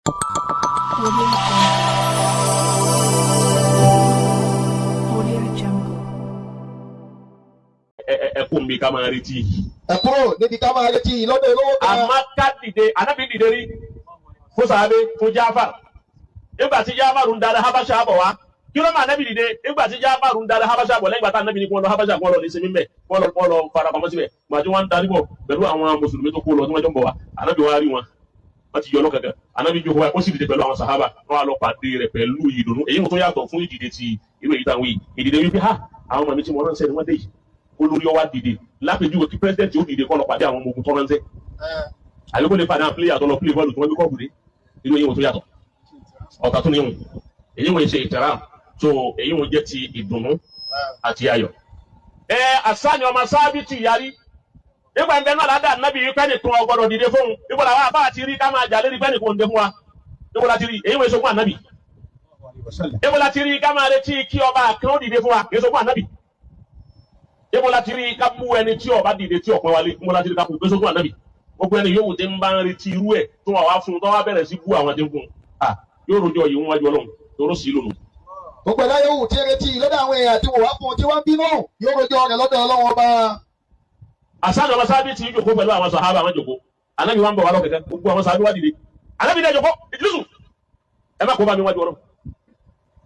Audio Jungle. Audio Jungle. Ẹ kó mi ká máa retí. Ẹ kúrò níbi ká máa retí lọ́dọ̀ olówó kan. Àmọ́ ká dìde, Ànábì dìde rí fún sàábé fún Jáfà. Nígbà tí Jáfà ń darí Habasha bọ̀ wá, kí ló máa Ànábì dìde? Nígbà tí Jáfà ń darí Habasha bọ̀ lẹ́yìn ìgbà tá Ànábì ní kí wọ́n lọ Habasha, kí wọ́n lọ lè sinmi mbẹ̀, kí wọ́n lọ fara pamọ́ síbẹ̀. Gbàtí wọ́n ń darí bọ̀ pẹ̀lú àwọn mùsùlùmí tó kó lọ tí wọ́n jọ ń bọ̀ wá, Ànábì wá rí wọn, wọ́n ti yọ ọlọ́ kankan. Ànábì jókòó wáyé, ó sì dìde pẹ̀lú àwọn sàhábà, wọ́n á lọ pàdé rẹ̀ pẹ̀lú ìdùnnú. Èyí tó yàtọ̀ fún ìdìde ti irú èyí táwọn yìí, ìdìde wípé ha, àwọn ọmọ mi tí mo ránṣẹ́ ni wọ́n dé yìí. Olórí ọwá dìde lápèjúwe kí president ó dìde kó lọ pàdé àwọn ọmọ ogun tó ránṣẹ́, àbí kó lè pàdé àwọn player tó lọ play bọ́ọ̀lù tí wọ́n gbé kọ́ọ̀bù dé. Irú èyí wọn tó yàtọ̀ ọ̀tà tó níwọ̀n, èyí wọn ṣe ìtara tó, èyí wọn jẹ́ ti ìdùnnú àti ayọ̀. Ẹ àsáni ọmọ sábìtì yarí nígbà ń bẹ náà ládàá nábì yìí pẹ́ẹ́nì kan ọgbọ́dọ̀ dìde fóun. Nígbà làwọn àbá àti rí ká máa jà lérí pẹ́ẹ́nì kan ń dé fún wa? Nígbà láti rí èyí wọn èso fún ànábì? Nígbà láti rí ká máa retí kí ọba kan ó dìde fún wa? Èso fún ànábì. Níbo láti rí ká bú ẹni tí ọba dìde tí ọ̀pẹ wálé? Níbo láti rí ká bú èso fún ànábì? Gbogbo ẹni yòówù tí ń bá ń retí irú ẹ̀ tó wà wá fún un, tó wá bẹ̀rẹ̀ sí bú àwọn tí ń fún un, à yóò rojọ́ yìí wájú Ọlọ́run tóró sí lónìí. Gbogbo ẹ̀dá yòówù tí ń retí lọ́dọ̀ àwọn èèyàn tí wò wá fún un tí wọ́n ń bínú, yóò rojọ́ rẹ̀ lọ́dọ̀ Ọlọ́run ọba. Àsáni ọmọ sábì tí jòkó pẹ̀lú àwọn sàhábà, àwọn jòkó, Ànábì wa ń bọ̀ wá lọ́kẹ̀kẹ́, gbogbo àwọn sàhábà wá dìde. Ànábì dẹ̀ jòkó ìdílùsù, ẹ má kó bá mi wájú Ọlọ́run.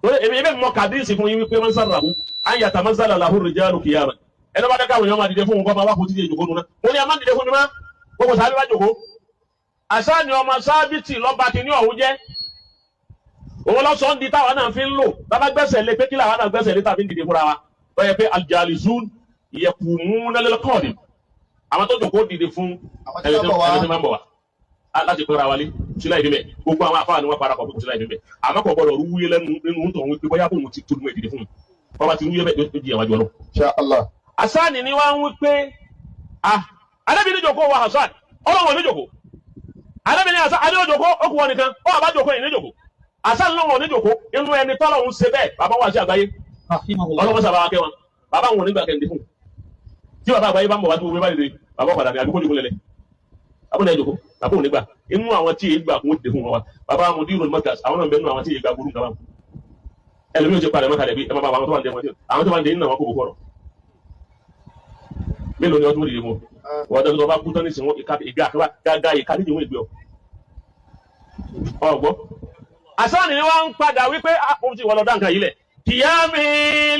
Torí èmi ebe mọ kàdíìsì fún yín wípé wọ́n sára hu an yatamasala lahu rijalu qiyama, ẹni bá dẹ́ka àwọn èèyàn máa dìde fún wọn kọ́ máa wá kó títí ìjòkó nuna. Mo ní a máa dìde fún mi má gbogbo sàhábà wá jòkó. Àsáni ọmọ sábìtì lọ́ba kìíní ọ̀hún jẹ́ òun lọ́sọ̀ọ́ di táwa náà fi ń lò bàbá gbẹ́sẹ̀ lé pé kí làwa náà gbẹ́sẹ̀ lé tàbí ń dìde fúnra wa lọ́yẹ pé aljalizun yaqumuna lil qadim, àwọn tó jòkó dìde fún àwọn tí ẹni wọ́n tí bọ̀ wá. Ẹni tí máa ń bọ̀ wá láti pẹ́ra wálé sílẹ̀ ìdí bẹ́ẹ̀. Gbogbo àwọn afáà ni wọ́n parapọ̀ pé kò sílẹ̀ ìdí bẹ́ẹ̀, àmọ́ kò gbọ́dọ̀ rúwúyé lẹ́nu nínú tó ń wí pé bóyá kóun ti tóbi mọ́ ìdìde fún un. Bọ́ba ti rúwúyé bẹ́ẹ̀, yóò di àwọn àjọ náà. Insha Allah. Asani ni wọ́n ń wí pé ah, Ànábì ní jòkó wa Hasan, ọlọ́wọ́n ní jòkó. Ànábì ní Hasan adé òjòkó, ó kú wọn nìkan ó àbá jòkó yìí ní jòkó. Hasan lọ́wọ́ ní jòkó inú ẹni tọ́lọ̀ ń ṣe bẹ́ẹ̀. Bàbá wa sí àgbáyé, ọlọ́wọ́ sábà wa kẹ́ wọn, bàbá wọn nígbà kẹ́ndé fún tí bàbá àgbáyé bá ń bọ̀ wá tí gbogbo bá dìde, bàbá padà ní àbíkó jòkó lẹ́lẹ̀, àbúrò ìjòkó, bàbá òní gbà inú àwọn tí èyí gbà kún dé fún wọn wa. Bàbá àwọn dírò ní mọ́tàs, àwọn náà bẹ nínú àwọn tí èyí gbà burú nǹkan báwọn. Ẹlòmíràn ti padà mọ́tàlẹ̀ bí ẹ má bá àwọn tó wà ní dé wọn, àwọn tó wà ní dé nínú àwọn kókó kọ̀rọ̀ mélòó ni ọdún dìde fún ọ wọ́n tẹ́lẹ̀ tó bá kú tán nísìnyí, wọn ìka ìgbà àkàrà gágá ìka nídìí wọn ìgbé ọ ọgbọ́. Àsáàní ni wọ́n ń padà wípé ó ti wọ́n lọ dáǹkà yìí lẹ̀ kìyàmí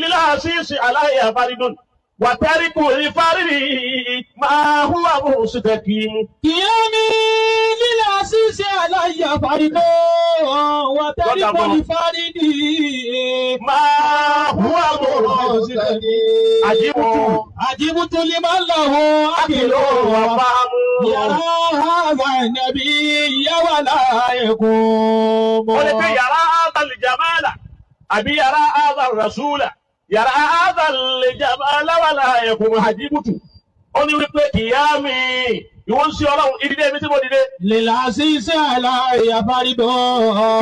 lílá sísì aláìyá faridun wàtẹ́ríkù ìfárí máa hùwà bó sùtẹ̀kì mu. Kìyàmí lílà ṣíṣe aláyà fàrídó wà tẹ́rí pọ̀lì fàrídì. Máa hùwà bó sùtẹ̀kì. Àjíbùtù. Àjíbùtù lè máa ń lọ hùn àkìlò àkìlò wàfàmù. Yàrá hàzà nàbí yàwá láàyè kún. Ó lè pé yàrá àdàlì jamala àbí yàrá àdàlì rasúlà, yàrá àdàlì jamala wà láàyè kún. Àjíbùtù. Ó ní wípé kìyàmí ìwọ ń ṣe Ọlọ́run ìdílé mi tí mo dìde. Lílà ṣíṣe aláyà fàrídó.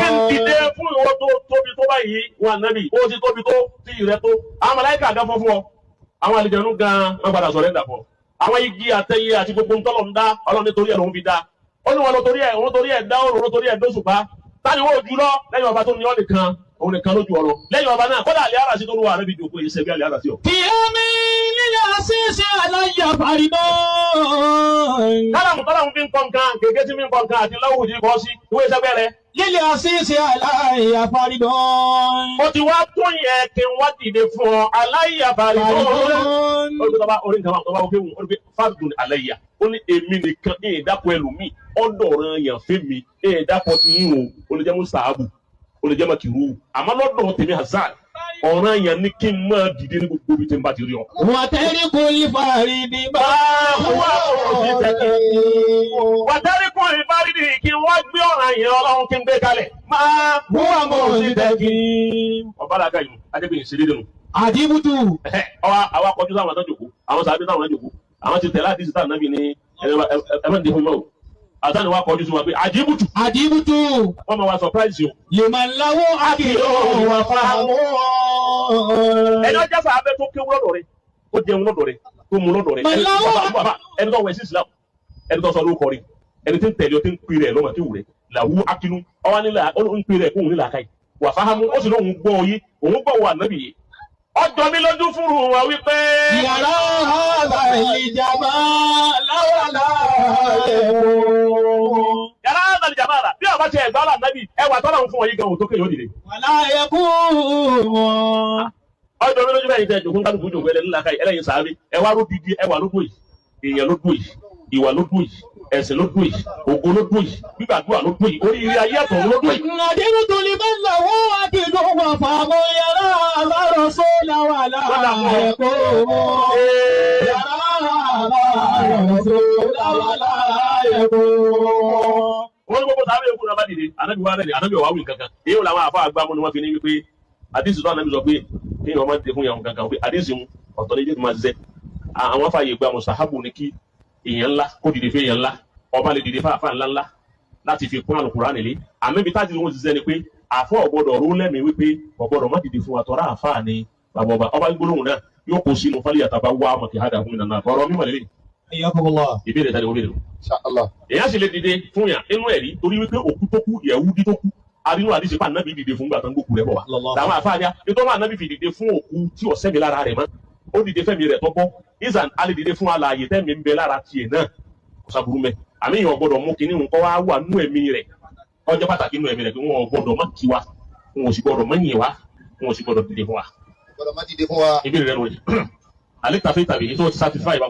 Kí n dìde fún ìwọ tó tóbi tó báyìí wà nábì, ó ti tóbi tó tí ìrẹ tó. Àwọn màláíkà gan fọ́ fún ọ, àwọn àlejànú gan wọn padà sọ̀rọ̀ ẹ̀dà fún ọ. Àwọn igi àtẹyẹ àti gbogbo ntọ́lọ̀ ń dá Ọlọ́run nítorí ẹ̀ lòún fi dá. Ó ní wọn lọ torí ẹ̀, òun torí ẹ̀ dá òrùn, torí ẹ̀ dóṣùpá. Táni wọ́n ojú lọ lẹ́yìn ọba tó ní ọ nìkan, òun nìkan lójú ọ̀rọ̀ lẹ́yìn ọba náà. Kódà àlẹ́ àràsí tó lù wà rẹ̀ bí jòkó yìí sẹ́bi àlẹ́ àràsí ọ. Kìyàmí lílà ṣíṣe aláyà fàrídó. Kálàmù tọ́làmù fi ń kọ́ nǹkan gègé tí fi ń kọ́ nǹkan àti lọ́wọ́ òjì kọ́ sí ìwé ìṣẹ́gbẹ́ rẹ̀. Lílà ṣíṣe aláyà fàrídó. Ó ti wá tó yẹ kí n wá dìde fún ọ aláyàbárí tó ó tọ́ba orí nǹkan tọ́ba ó kéwù ó ní pé fáàdùn aláyà, ó ní èmi nìkan ní ìdápọ̀ ẹlòmíì ọ̀dọ̀ ọ̀ràn yàn fẹ́ mi ní ìdápọ̀ ti yín o, ó lè jẹ́ mùsàábù, ó lè jẹ́ màkìrú, àmọ́ lọ́dọ̀ tèmi Hasan ọ̀ràn yàn ní kí n máa dìde ní gbogbo ibi tí n bá ti rí ọ. Wàtẹ́rí kò lè fàrídì Máa wá òbí tẹ̀kí. Wàtẹ́rí kò lè fárídì kí n wá gbé ọ̀ràn yẹn Ọlọ́run kí n gbé kalẹ̀. Máa Wúwà mọ̀ sí tẹ̀kí. Ọba làákà yìí adébíyìn ṣe dédé nu. Àjíbùtù. Ọwọ́ àwa kọjú sáwọn tó jòkó, àwọn sàbí táwọn jòkó, àwọn ti tẹ̀lé àdìsí táwọn nábì ní ẹ má dé fún mọ́ o. Àtàní wa kọjú sí wa pé àjíbùtù. Àjíbùtù. Wọ́n máa wá surprise o. Lèmọ̀ láwọ́ àkìlọ̀ wà fáwọn. Ẹni ọjà sàbẹ tó kéwú lọ́dọ̀ rẹ̀, tó jẹun lọ́dọ̀ rẹ̀, tó mu lọ́dọ̀ rẹ̀, ẹni tó wẹ̀ sí Islam, ẹni tó sọ lórúkọ rẹ̀, ẹni tí ń tẹ̀lé ọ, tí ń pè rẹ̀ lọ́mọ tí wù rẹ̀, làwù akínú ọwọ́ nílà ó ń pè rẹ̀ kóhun nílà káyì wà fáhámú ó sì lóun gbọ́ yé òun gbọ́ wà nábì yé ọjọ́ mi lójú fúru wọn wípé. Yàrá àbá ìjàmbá láwàlá ẹ̀kọ́. Yàrá àbá ìjàmbá rà bí ọba ti ẹ̀gbá là nábì ẹwà tọ́lá ń fún wọn yìí gan òtókè yóò dìde. Wàlá ẹ̀kú wọn. Ọjọ́ mi lójú bẹ́ẹ̀ tẹ jòkó kálukú jòkó ẹlẹ́ni làkàyè ẹlẹ́yin sàábì ẹwà ló didi ẹwà ló dùn yìí èèyàn ló dùn yìí ìwà ló dùn yìí ẹ̀sìn ló dùn yìí ògo ló dùn yìí gbígbàdúrà ló dùn yìí oríire ayé àtọ̀run ló dùn yìí. Nàdínú tó lè bá lọ́wọ́ àdìgbò wà fàmọ́ yàrá àbárò sólà wà láàyè kó. Yàrá àbárò sólà wà láàyè kó. Wọ́n ní gbogbo sàábì yòókù náà bá dìde ànábì wa rẹ̀ ni ànábì wa wí kankan èyí làwọn àfa àgbàmú ni wọ́n fi ní wípé àdìsí tó ànábì sọ pé kéèyàn máa dìde fún yàrá kankan pé àdìsí ń ọ̀tọ̀ ní jésù máa ṣiṣẹ́ àwọn afáàyè gba mùsàhábù ni kí èèyàn ńlá kó dìde fún èèyàn ńlá ọba lè dìde fáfá ńlá ńlá láti fi kún àlùkùránì lé àmì ibi táàtì wọn ṣiṣẹ́ ni pé àfọ ọ̀gbọ́dọ̀ ró lẹ́mìí wípé ọ̀gbọ́dọ̀ má dìde fún wa tọ́ra àfáà ni bàbá ọba ọba gbólóhùn náà yóò kó sínú fálíyàtà bá wá ọmọ kìhádà fún mi nàná ọ̀rọ̀ mímọ̀ lélẹ̀. Ìbéèrè tani mo béèrè o. Èèyàn sì lè dìde fún yàn inú ẹ̀rí torí wípé òkú tó kú Yẹhudi tó kú arínú àdìsí pa ànábì dìde fún gbàtàn gbòkú rẹ̀ bọ̀ wá. Làwọn àfáà ni tó máa ànábì fi dìde fún òkú tí ò sẹ́mi lára rẹ̀ mọ́ ó dìde fẹ́mi rẹ̀ tó bọ́ ìzàn á lè dìde fún alààyè tẹ́mi ń bẹ lára tiẹ̀ náà kò sábúrú mẹ́ àmì èèyàn gbọ́dọ̀ mú kinní nǹkan wá wà nú ẹ̀mí rẹ̀ ọjọ́ pàtàkì nú ẹ̀mí rẹ̀ pé wọn ò gbọ́dọ̀ má kí wa wọn ò sì gbọ́dọ̀ má yìn wa wọn ò sì gbọ́dọ̀ dìde fún wa. Gbọ́dọ̀ má dìde fún wa. Ìbéèrè rẹ̀ lóye alẹ́ tàfé tàbí tó ti satisfy bá.